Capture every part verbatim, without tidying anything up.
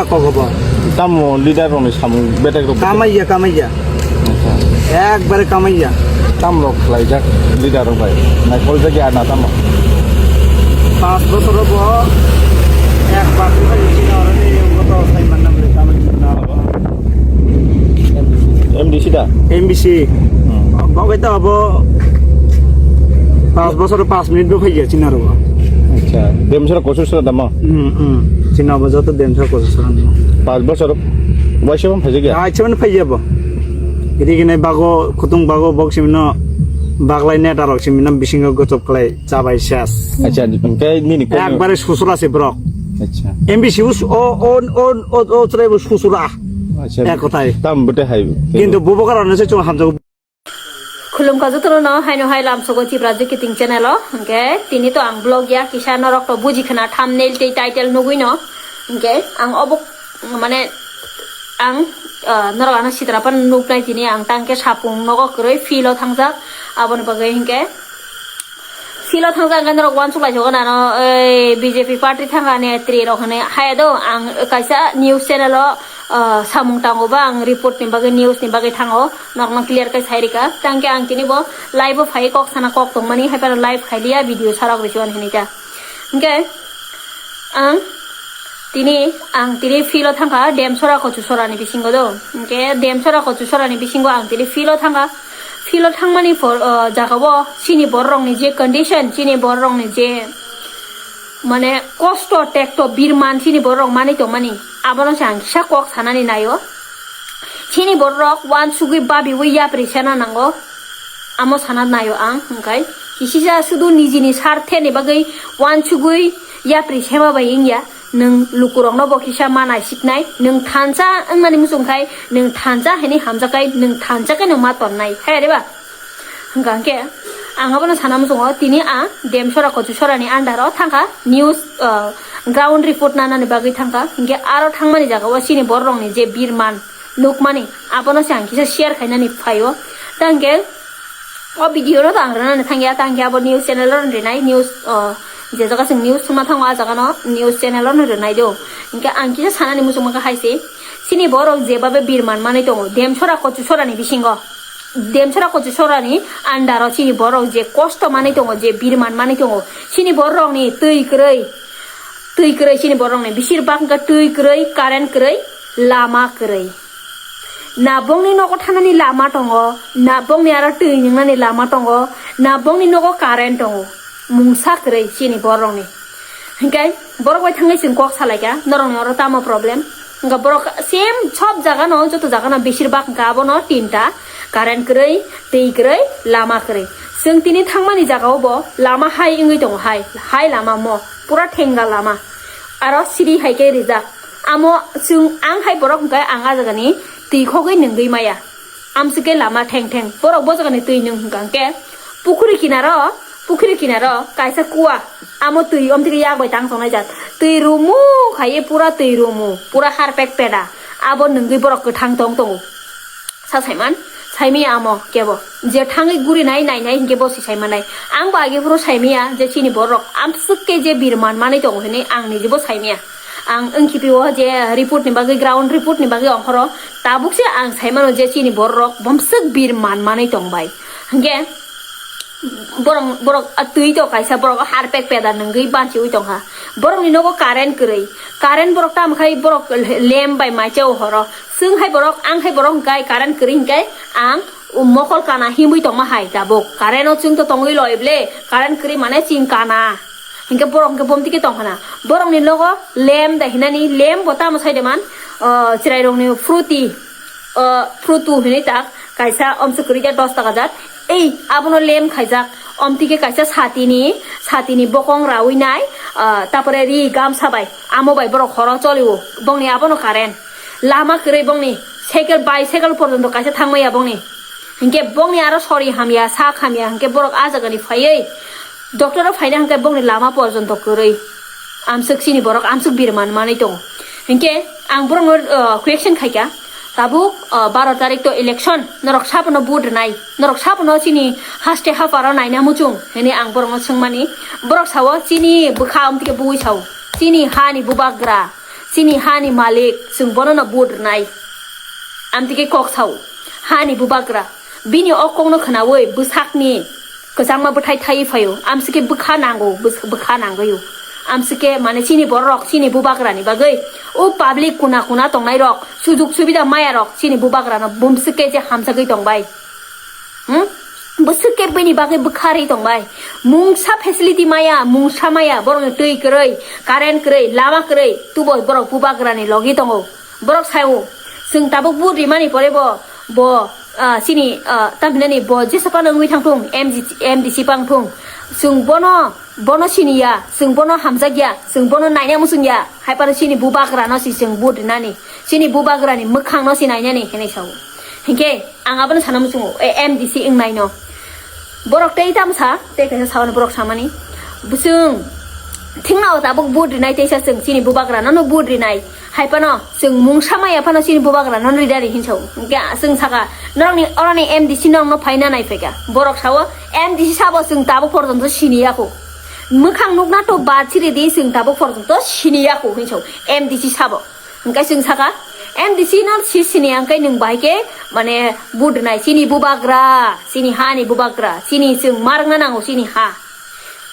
Kogobo. Tamo leader rokni samung betek rok. Kamaiya, kamaiya. Acha. Ekbare kamaiya. Tam rok khlaijak leader rok bai. Naikoljakya na tamo. Pas bosor bo ekbar khe bai chini oroni goto sai manna bole kamai na. M D C da? M D C. Hmm. Bagwi ta abo pas bosor pas minute bo phaiya chini aro. Acha. Demsora kosur sora damo. Hmm, hmm. Chini abo joto demsora kosur sora damo. Pas bosor waisa man phaijakya? Waisa man phaiya bo. Iri gini bago, kutung bago, bok simino baglai neta rok simino bisingo gochop klai chabai ses. Acha, hingke nini kok. Ekbare susura se borok. Acha. M B C o, o, o, o, o, chwrai bo susura. Acha. Ek kotai. Tam bote hai. Kintu bubo karon se chung hamjago. Khulumkha jotono no haino hai lamsogo Chibrajwk Kiting channel o. Hingke tini to ang vlog ya kisa norok to buji khna thumbnail tei title nugui no. Hingke ang obo mane ang, ah, norok ano sitra pan nuknai tini ang tangke sapung nogo kwrwi field o thangjak aboni bagwi hingke field o thangjak hingke norok uansuk lai sogo nano ei B J P party thangani twi rok hinwi haya do ang kaisa news channel o, ah, samung tango ba ang report ni bagwi news ni bagwi thango norokno clear khe sai rika tangke ang tini bo live o phai kok sana kok tongmani hai phano live khai liya video sarok rw hinwi ta hingke ang Tini ang tini field o thangkha Demsora Kochusorani bisingo do. Hingke Demsora Kochusorani bisingo ang tini field o thangkha. Field o thangmani por, o, jagao chini bororokni je condition, chini bororokni je mane kosto tekto birman chini bororok manwi tongmani, abono se ang kisa kok sanani naio. Chini bororok uansugwi babiwi yapri sena nango. Amo sana naio ang, hingkai kisisa sudu nijini sartheni bagwi uansugwi yapri sema bai wngya. Nwng lukurokno bo kisa ma naisiknai, nwng thansa wngmani muchung khai, nwng thansa hinwi hamjaknai, nwng thansa khe nwng ma tonnai, hai de ba? Hwnkha hwnkhe ang abono sana muchungo, tini a Demsora Kochusorani under o thangkha, news, ah, ground report nanani bagwi thangkha, hinkhe aro thangmani jagao chini bororokni je birman nukmani, abono se ang kisa share khainani phaio. Tangkhe O video no to ang rwnani thangya, tangkhe abo news channel o rwnai, news, o, je jaga chwng news thwngna thango, a jaga no news channel o rwnai do. Hinkhe ang kisa sanani muchung mankha hai se, chini borok jebabe birman manwi tongo, Demsora Kochusorani bisingo, Demsora Kochusorani under o chini borok je kosto manwi tongo, je birman manwi tongo, chini borokni twi kwrwi, twi kwrwi chini borokni, besir bak wngkha twi kwrwi, current kwrwi, lama kwrwi. Na bongni nogo thanani lama tongo, na bongni aro twi nwngnani lama tongo, na bongni nogo current tongo. Mungsa kwrwi chini borokni. Hinkhe borok bai thangwi chwng kok salaikha, norokni oro tamo problem? Hinkhe borok same sob jagano, joto jagano besir bak hinkhe abono tinta, current kwrwi, twi kwrwi, lama kwrwi. Chwng tini thangmani jagao bo lama hai wngwi tongo hai, hai lama mo, pura thenga lama. Aro siri hai khe rijak. Amo chwng ang hai borok hwnkhe ang ah jagani twi khogwi nwngwi maya. Amswk khe lama theng theng. Borok bo jagani twi nwng hwnkha hwnkhe pukhuri kinaro, pukhuri kinaro kaisa kua. Amo twi omtwi khe yak bai tang tongnai jat. Twi rumu khaiwi pura twi rumu, pura harpek peda. Abo nwngwi borok kwthang tong tongo. Sa saiman, saimaya amo kebo. Je thangwi guri nai, nai, nai hinkhe bo si saimanai. Ang bo age phuru saimaya je chini borok amswk khe je birman manwi tongo hinwi ang nijibo saimaya. Ang wngkhipi o je report ni bagwi, ground report ni bagwi ongkhoro. Tabuk se ang saimano je chini borok bomswk birman manwi tongbai. Hinkhe borok, borok a twi to kaisa borok harpek peda nwngwi banchiwi tongkha. Borokni nogo current kwrwi. Current borok tamo khai borok lem bai maichao horo. Chwng hai borok, ang hai borok hwnkhe current kwrwi hwnkhe ang mokol kana himwi tongma hai tabuk. Current o chwng to tongwi loi ble, current kwrwi mane chwng kana. Hinkhe borok hinkhe bomtwi khe tongkhana. Borokni nogo lem da hinani, lem bo tamo sai de man, o, chwrairokni fruti, o, frutu hinwi tak, kaisa omswk kwrwi khe dos taka jat. Ei, abono lem khaijak. Omtwi khe kaisa satini, satini bokong rawi nai, ah, tapore ri gamsa bai. Amo bai borok horo cholio. Bongni abono current. Lama kwrwi bongni. Cycle, bicycle porjonto kaisa thangmaya bongni. Hinkhe bongni aro sori hamya, sak hamya. Hinkhe borok ah jagani phaiwi doctor o phaina hinkhe bongni lama porjonto kwrwi. Amswk chini borok, amswk birman manwi tongo. Hinkhe ang borokno, ah, question khaikha. Tabuk, ah, baro tarik to election, norok sabono vote rwnai, norok sabono chini haste haparo naina muchung, hwnwi ang borokno swngmani. Borok sao, chini bwkha omtike bui sao, chini hani bubagra, Chini hani malik, chwng bono no vote rwnai. Amtike kok sao. Hani bubagra. Bini o kokno khwnawi bwsakni kwchangma bwthai thaiwi phaio. Amsike bwkha nango, bwkha nangwi. Amsike mane chini borok, chini bubagrani bagwi. O public kuna kuna tongnai rok, sujuk subida maya rok, chini bubagrano bumsike je hamjagwi tongbai. Hmm? Bwswk khe bini bagwi bwkharwi tongbai. Mungsa facility maya, mungsa maya, borokni twi kwrwi, current kwrwi, lama kwrwi, tubo borok bubagrani logi tongo. Borok saio, chwng tabuk vote rimani pore bo, bo, ah, chini, ah, tamhinani bo jesa phano wngwi thangthung, M G, M D C pang thung. Chwng bono Bono siniya, chwng bono hamjakya, chwng bono naina muchungya, hai phano chini bubagrano si chwng vote rinani, chini bubagrani mwkhangno si nainani hinwi sao. Hinkhe ang abono sana muchungo, e, M D C wngnaino. Borok tei tamo sa, tei kaisa sao borok samani. Chwng thingnao tabuk vote rinai teisa chwng chini bubagrano no vote rinai. Hai phano chwng mungsa maya phano chini bubagra no ridari hinwi sao. Hinkhe chwng saka, "Norokni oroni M D C norokno phaina nai phaikha." Borok sao, "M D C sabo chwng tabuk porjonto siniya kho. Mwkhang nukna to bad siri di, chwng tabuk porjonto siniya kho," hinwi sao M D C sabo. Hinkhe chwng saka, "M D C no si siniya hinkhe nwng bahai khe mane vote rinai chini bubagra, chini hani bubagra, chini chwng ma rwngna nango chini ha."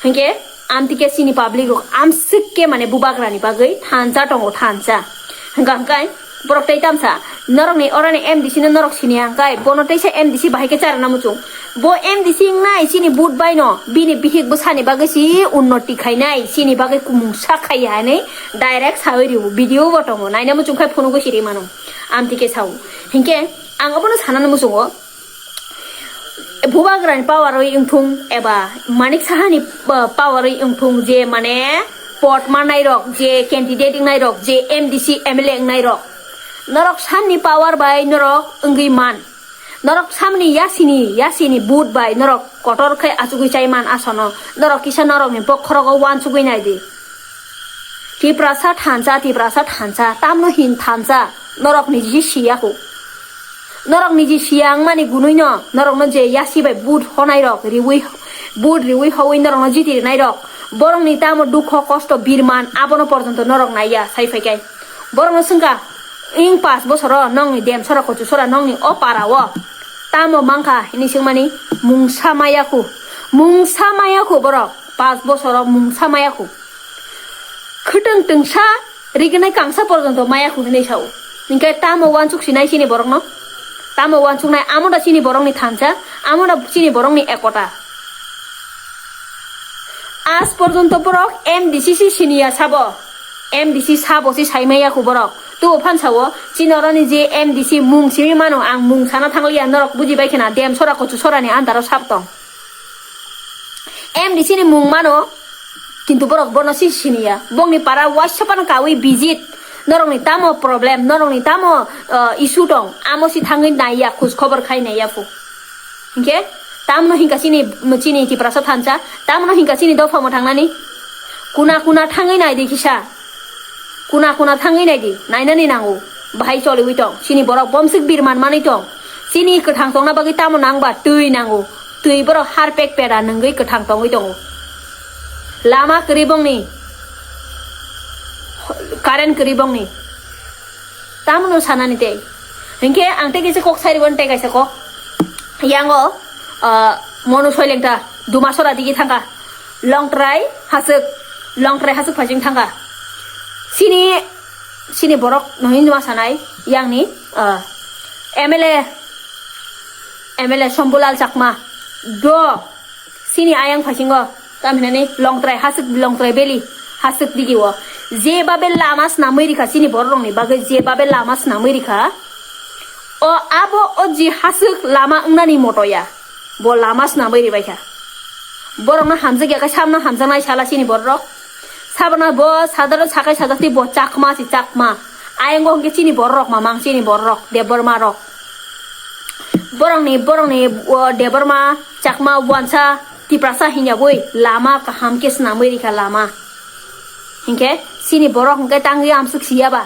Hinkhe amtike chini public rok amswk khe mane bubagrani bagwi thansa tongo, thansa. Hwnkha hwnkhe borok tei tamsa, "Norokni orani M D C no norok siniya hwnkhe bono teisa M D C bahai khe charana muchung. Bo M D C wngnai chini vote bai no, bini bihik bwsani bagwi si unnoti khainai, chini bagwi kumung sa khaiya," hinwi direct sawi rio, video bo tongo, naina muchung khai phunugwi siri mano. Amtike sao. Hinkhe ang abono sanani muchungo, bubagrani power oi wngthung eba Manik Sahani, uh, power oi wngthung, je mane pot manai rok, je candidate wngnai rok, je M D C, M L A wngnai rok, norok samni power bai norok wngwi man, norok samni yasini, yasini vote bai norok kotor khai achugwi chai man asono, norok kisa norokni bokhorogo uansugwi nai di. Tiprasa thansa, Tiprasa thansa, tamno hin thansa, norok niji siya kho. Norok niji siya wngmani gunui no, norok no je yasi bai vote honai rok, riwi, vote riwi howi norok no jiti rinai rok, borok ni tamo dukho kosto birman, abono porjonto norok naiya, sai phai kai. Borok no swngkha, ing pas bosoro nokni dem sora kochu sora nokni o para o tamo mankha hinwi swngmani, mungsa maya khu, mungsa maya khu borok, pas bosoro mungsa maya khu. Khwtwng twngsa, rignai kangsa porjonto maya khu hinwi sao. Hinkhe tamo uansuk sinai chini borokno? Tamo uansuknai, amo da chini borokni thansa, amo da chini borokni ekota. Aaj porjonto borok M D C si siniya sabo. M D C sabo si saimaya khu borok. Tubo phan sao, chini oroni je M D C mung simi mano, ang mung sana thangliya, norok buji bai khena, dem sora kochu sorani andaro sap tong. M D C ni mung mano, kintu borok bono si siniya. Bongni para waisa phano kawi visit. Norokni tamo problem, norokni tamo, uh, issue tong, amo si thangwi naiya, khoj khobor khai naiya phu. Hinkhe, tamno hinka chini, chini Tiprasa thansa, tamno hinka chini dopha mo thangnani. Kuna kuna thangwi nai di kisa. Kuna kuna thangwi nai di, nainani nango. Bahai choliwi tong, chini borok bomsik birman manwi tong. Chini kwthang tongna bagwi tamo nang ba? Twi nango. Twi borok harpek peda nungwi kwthang tongwi tongo. Lama kwrwi bongni, current kwrwi bongni. Tamno sanani tei. Hinkhe ang tei kaisa kok sai rwgwi tei kaisa kok. Yango, ah, Monu Soilengta, Dumasora digi thangkha. Longtrai hasuk, Longtrai hasuk phasing thangkha. Chini, chini borok no hinwi ma sanai, yangni, ah, M L A, M L A Shambhulal Chakma. Do, chini ayang phasingo, tam hinani Longtrai hasuk, Longtrai Valley hasuk digi o. Je babe lama snamwi rikha chini borok rokni bagwi, je babe lama snamwi rikha. O abo o ji hasuk lama wngnani motoya. Bo lama snamwi ribaikha. Borokno hamjakya khe samno hamjaknai sala chini borok. Sabana bo sadaro sakai sajakti bo Chakma si Chakma. Ayango hwnkhe chini borok mamang chini borok Debbarma rok. Borokni, borokni, o, Debbarma, Chakma, Wansa, Tiprasa hinya bui lama kaham khe snamwi rikha lama. Hinkhe chini borok hinkhe tangwi amsuk siya ba?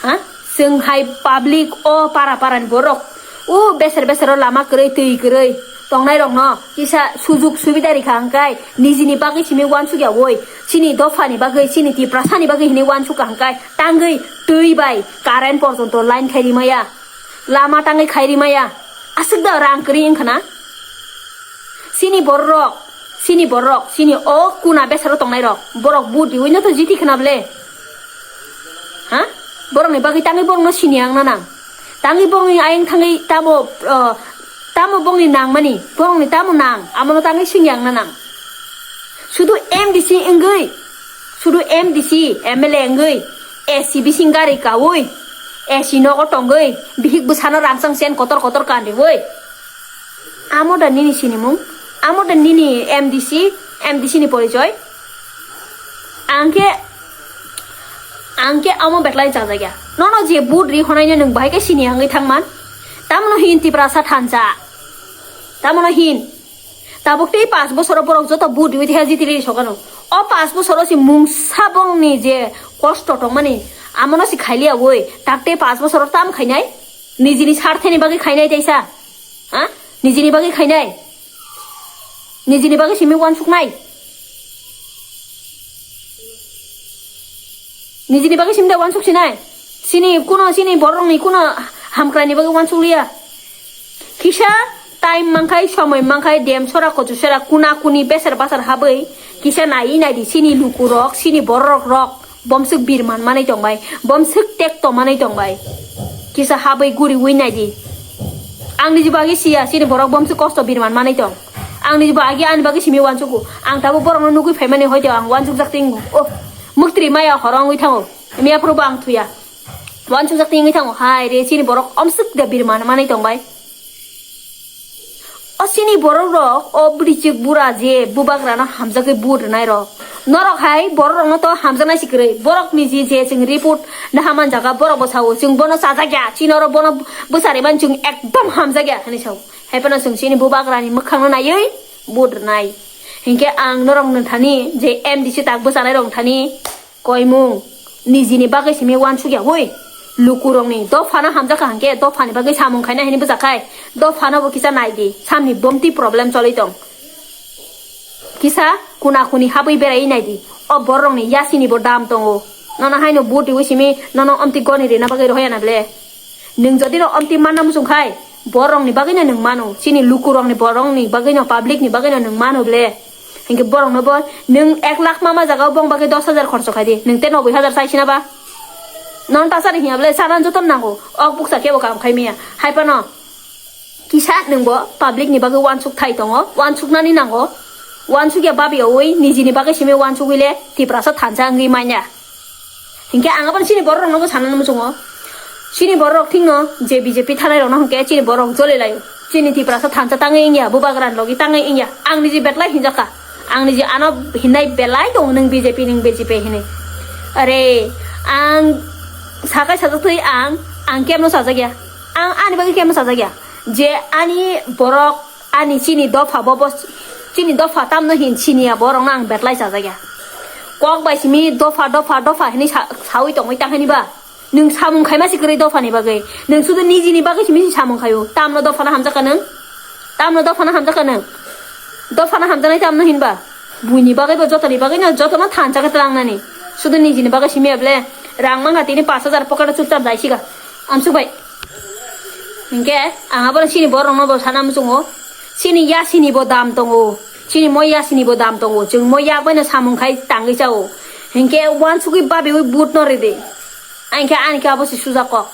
Ha? Chwng hai public o para para ni borok, o beser beser o lama kwrwi, twi kwrwi, Tongnairokno kisa sujuk subida rikha hwnkhe nijini bagwi simi uansukya woi, chini dophani bagwi, chini Tiprasani bagwi hinwi uansukha hwnkhe tangwi twi bai current porjonto line khai rimaya, lama tangwi khai rimaya, aswk da rang kwrwi wngkha na? Chini bororok, chini bororok, chini o kuna besaro tongnairok, borok vote riwi no to jiti khna ble. Ha? Borokni bagwi tangwi borokno sini ang nanang. Tangwi borokni ayang thangwi tamo, uh, tamo bongni nangmani, borokni tamo nang, amono tangwi sini ang nanang. Sudu M D C wngwi, sudu M D C, M L A wngwi, A C bising gari kaui, A C nogo tongwi, bihik bwsano rangchang chen kotor kotor kanriwi. Amo da nini sinimung? Amo da nini M D C, M D C ni porichoi? Ang khe, ang khe amo betlai chajakya. Nono je vote ri honai no nwng bahai khe sini hangwi thangman? Tamno hin Tiprasa thansa? Tamno hin? Tabuk tei paanch bosoro borok joto vote riwi teha jiti riri sokano. O paanch bosoro si mungsa bongni je kosto tongmani, amono si khailiya woi. Tak tei paanch bosoro tam khainai? Nijini sartheni bagwi khainai teisa? Ha? Nijini bagwi khainai? Nijini bagwi simi uansuknai? Nijini bagwi simi da uansuk sinai? Sini kuno, sini borokni kuno hamkraini bagwi uansuk liya. Kisa time mankhai, somoi mankhai, dem sora, kochu sora, kuna kuni, beser basar habwi kisa nai naidi sini lukurok, sini bororok rok. Bomswk birman manwi tongbai, bomswk tekto manwi tongbai. Kisa habwi guriwi naidi. Ang niji bagwi siya, sini borok bomswk kosto birman manwi tong. Ang niji bagwi, ani bagwi simi uansugo. Ang tabuk borokno nugwi phaimani hoito ang uansukjak tingo. Oh, muktri maya horo wngwi thango. Miya phuru bo ang thuya. Uansukjak tingwi thango. Hai re, sini borok omswk de birman manwi tongbai. O sini borok rok, o bwrwichwk bura je bubagrano hamjagwi vote rwnai rok. Norok hai borok rokno to hamjaknai si kwrwi. Borok ni je je chwng report naha man jaga borok bo sao, chwng bono chajak ya, chini oro bono bwsari man chwng ekdom hamjak ya hinwi sao. Hai phano chwng chini bubagrani mwkhangno naiwi vote rwnai. Hinkhe ang norok nwng thani je M D C tak bwchanai rok thani. Koimung, nijini bagwi simi uansukya hui. Lukurokni dophano hamjakha hinkhe dophani bagwi samung khaina hinwi bwchakhai. Dophano bo kisa naidi, samni bomti problem choli tong. Kisa kuna kuni habwi berai naidi. O borokni yasini bo dam tongo. Nono haino vote riwi simi nono omti goni rina bagwi rohoya na ble. Nwng jodi no omti manna muchung khai, borokni bagwi no nwng mano. Chini lukurokni borokni bagwi no, public ni bagwi no nwng mano ble. Hinkhe borokno bo nwng ek lakh mama jaga bong bagwi dos hajar khorcho khai di. Nwng te noboi hajar chai sina ba? Non tasari hiya ble sana joton nango. Ok buksa kebo kam khai miya. Hai phano kisa nwng bo public ni bagwi uansuk thai tongo. Uansuk nani nango. Uansuk ya babi owi nijini bagwi simi uansuk wile Tiprasa thansa wngwi manya. Hinkhe ang aboni chini borok rokno bo sanani muchungo. Chini borok rok thikno je B J P thanai rokno hinkhe chini borok joli laio. Chini Tiprasa thansa tangwi wngya, bubagrani logi tangwi wngya. Ang niji betlai hinjakha. Ang niji ano hinnai belai tongo nwng B J P nwng B J P hinwi. Are ang sakai sajak twi ang, ang kemno sajak ya. Ang ani bagwi kemno sajak ya. Je ani borok, ani chini dopha bo, bo chini dopha tamno hin siniya borokno ang betlai chajakya. Kok bai simi dopha, dopha, dopha hinwi sa-, sawi tongwi tang hini ba. Nwng samung khaima si kwrwi dophani bagwi. Nwng sudu nijini bagwi simi si samung khaio. Tamno dophano hamjakha nwng? Tamno dophano hamjakha nwng? Dophano hamjaknai tamno hinba? Buini bagwi bo jotoni bagwi no jotono thansa khe tlangnani. Sudu nijini bagwi simi able rang mangkha tini pash hajar pocket o chupchap jaisiga. Amsuk bai. Hinkhe ang abo chini borok rokno bo sana muchungo. Chini yasini bo dam tongo. Chini moi yasini bo dam tongo. Chwng moi yak baino samung khai tangwi chao. Hinkhe uansugwi babiwi vote no ridi. Hinkhe ani khe abo se suja kok.